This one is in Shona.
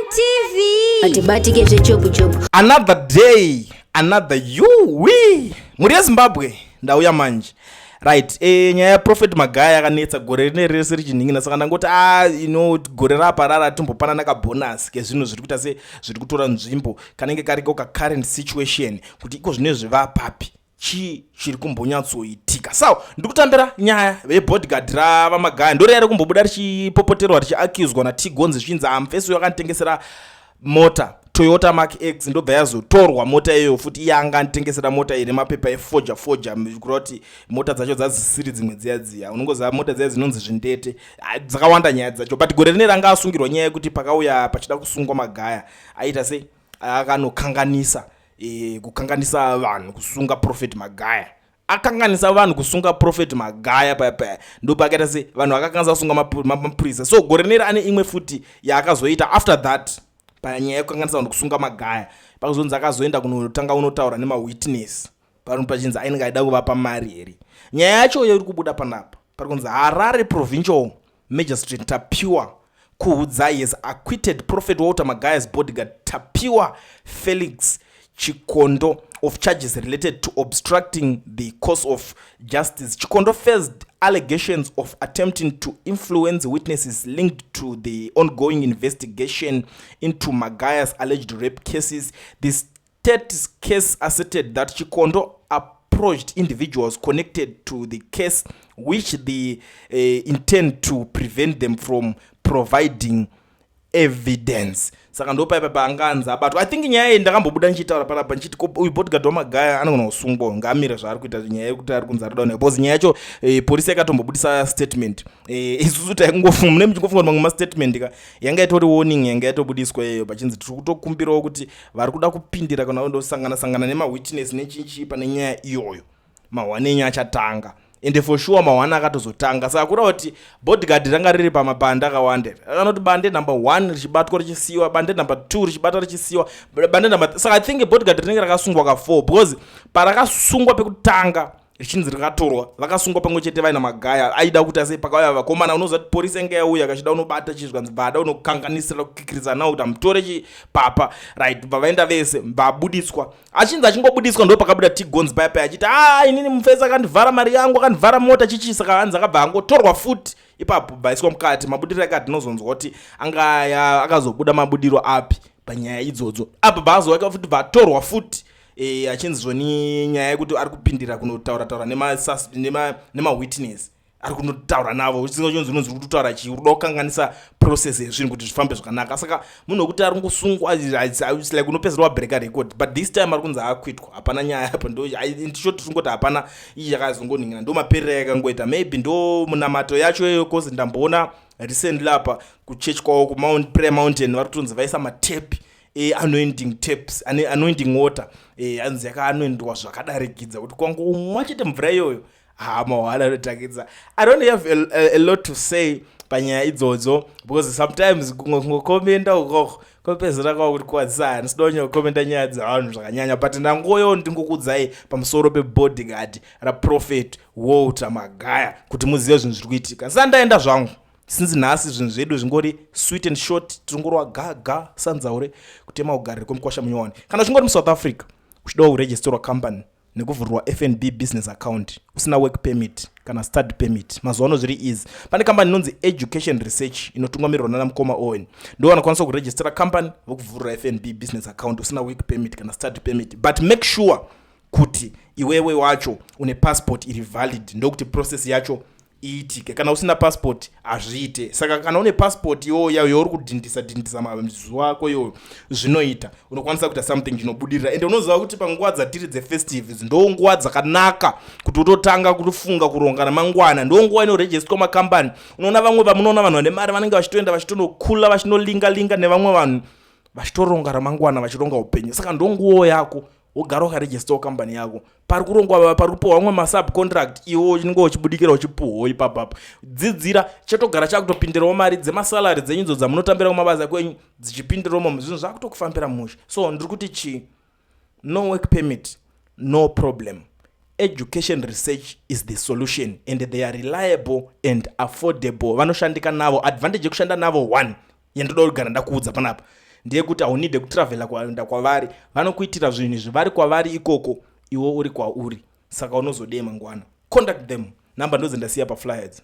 TV. Atibatike zvechopu chopu. Another day, another you we. Mhuri yeZimbabwe, ndauya manje. Right, nyaya yaProphet Magaya yakanetsa gore rine rese richinhingina, saka ndangoti gore raparara timbopanana kabonus kezvinhu zviri kuita se zviri kutora nzvimbo, kanenge kariko kacurrent situation kuti iko zvine zvivapapi, chii chiri kumbonyatsoitika. So ndiri kutambira nyaya yebodyguard raVaMagaya, ndoriya rikumbobuda richipopoterwa, richiaccuswa naTigonzi, zvichinzi amufesi uyo akanditengesera mota, Toyota Mark X, ndobva yazotorwa mota iyoyo futi. Iye anga anditengesera mota ine mapepa efoja foja, kureva kuti mota dzacho dzazisiri dzimwe dziya dziya unongoziva mota dziya dzinonzi zvindete. Ah, dzakawanda nyaya dzacho, but gore rine ranga asungirwa nyaya yekuti pakauya pachida kusungwa Magaya, aita sei, akanokanganisa, kukanganisa vanhu kusunga Prophet Magaya. Akanganisa vanhu kusunga Prophet Magaya paya paya, ndopakaita se vanhu vakakanganisa kusunga mapurisa. So gore rineri ane imwe futi yaakazoita after that panyaya yekukanganisa vanhu kusunga Magaya. Pakuzonzi akazoenda kunotanga unotaura nemawitness pano, pachinzi ainenge aida kuvapa mari here. Nyaya yacho iri kubuda panapa, pari kunzi Harare Provincial Magistrate Tapiwa Kuhudzai has acquitted Prophet Walter Magaya's bodyguard Tapiwa Felix Chikondo of charges related to obstructing the course of justice. Chikondo faced allegations of attempting to influence witnesses linked to the ongoing investigation into Magaya's alleged rape cases. The state's case asserted that Chikondo approached individuals connected to the case which the intend to prevent them from providing evidence. Saka ndopaipa paanganzi abatwa. I think nyaya iyi ndakambobuda ndichitaura panapa ndichiti uyu bodyguard waMagaya anogona kusungwa, ngaamire zvaari kuita. Nyaya yekuti ari kunzi arikuda, because nyaya yacho, polisi yakatombobudisa statement. Isusu taingofunga, mune muchingofunga kuti mamwe mastatement ka yanga itori warning, yanga yatobudiswa iyoyo, pachinzi tiri kutokumbirawo kuti vari kuda kupindira kana kundosangana sangana nemawitness nechinchi pane nyaya iyoyo, mahwane enyu achatanga. Ende for sure mahwane akatozotanga. Saka kureva kuti bodyguard ranga riri pamabande akawanda, akanoti bande number 1 richibatwa richisiyiwa, bande number 2 richibatwa richisiyiwa, bande number. Saka I think bodyguard rinenge rakasungwa ka4, because parakasungwa pekutanga richinzi rakatorwa, vakasungwa pamwe chete vaina Magaya. Aida kuti ase pakauya vakomana, unoziva kuti polisi yange yauya kachida unobata chizvikanzi bvada unokanganisira kukikiridza nawo kuti amutore chipapa. Right, bva vaenda vese, vabudiswa. Achinzi achingobudiswa, ndo pakabuda Tigons paya paya achiti, "A, inini mufesi akandivhara mari yangu, akandivhara mota chichi." Saka hanzi akabva angotorwa futi ipapo, bvaiswa mukati. Mabudiro ake atinozonzwa kuti angaya akazobuda mabudiro api panyaya idzodzo. Apa bvaazoweka futi, bvatorwa futi, achinzi zvoni nyaya yekuti ari kupindira kunotaura taura nemawitness, ari kunotaura navo, chinzi unonzi uri kutotaura chii, uri kuda kukanganisa process yezvinhu kuti zvifambe zvakanaka. Saka munhu wekuti ari kungosungwa, it's like unopedzisira wabreaka record, but this time ari kunzi akwitwa, hapana nyaya apa. Ndo ndichoti tingoti hapana iyi yakazongoningina, ndo maperero yakangoita. Maybe ndo munamato yacho iyoyo, 'cause ndamboona recently apa kuchurch kwavo kuMount Prayer Mountain vari kutonzi vaisa matepi, anointing taps, anointing water, anzi yakaanoindwa zvakadarikidza kuti kwangomwa chete mvura iyoyo, ha, mahwana anotakidza. I don't have a lot to say panyaya idzodzo, because sometimes kungokomenda ukoko kopedzera kwava kuti kwadzisa. Handisida kunyanya kukomenda nyaya dzevanhu zvakanyanya, but ndangoyo ndingokudzai pamusoro pebodyguard raProphet Walter Magaya kuti muzive zvinhu zviri kuitika. Ndisati ndaenda zvangu, since nhasi zvinhu zvedu zvingori sweet and short, tingorwa gaga sanzaure kutema ugariri kwemukwasha munyowani. Kana uchingori muSouth Africa uchidawo kuregisterwa company nekuvhurirwa FNB business account usina work permit kana study permit, mazuva ano zviri easy. Pane kambani inonzi Education Research inotungamirirwa nana mukoma Owen, ndo vanokwanisa kuregistera company, vokuvhurira FNB business account usina work permit kana study permit. But make sure kuti iwewe wacho une passport iri valid, ndokuti process yacho iitike. Kana usina passport hazviite. Saka kana une passport iyoyo yauri kudhindisa dhindisa mazuva ako iyoyo, zvinoita, unokwanisa kuita something chinobudirira. Ende unoziva kuti panguva dzatiri dzefestives ndo nguva dzakanaka kuti utotanga kutofunga kuronga ramangwana, ndo nguva inoregisterwa makambani. Unoona vamwe vamunoona vanhu vane mari vanenge vachitoenda vachitonokula, vachinolinga linga nevamwe vanhu, vachitoronga ramangwana, vachironga upenyu. Saka ndo nguvo yako wogara wakaregistawo kambani yako. Pari kurongwa, pari kupuhwa vamwe masubcontract, iwo unenge uchibudikira uchipuhwawo ipapapa. Dzidzira chatogara chakutopindirawo mari dzemasalary dzenyu idzo dzamunotambira kumabasa kwenyu dzichipindirawo, zvinhu zvakutokufambira mushe. So ndiri kuti chii? No work permit, no problem. Education Research is the solution, and they are reliable and affordable. Vanoshandika navo. Advantage yekushanda navo one yandoda kugara ndakuudza panapa. Ndeyekuti haunide kutravhela kuenda kwavari, vanokuitira zvinhu izvi vari kwavari ikoko, iwe uri kwauri. Saka unozodei mangwana? Contact them, namba ndodzendasiya paflyers.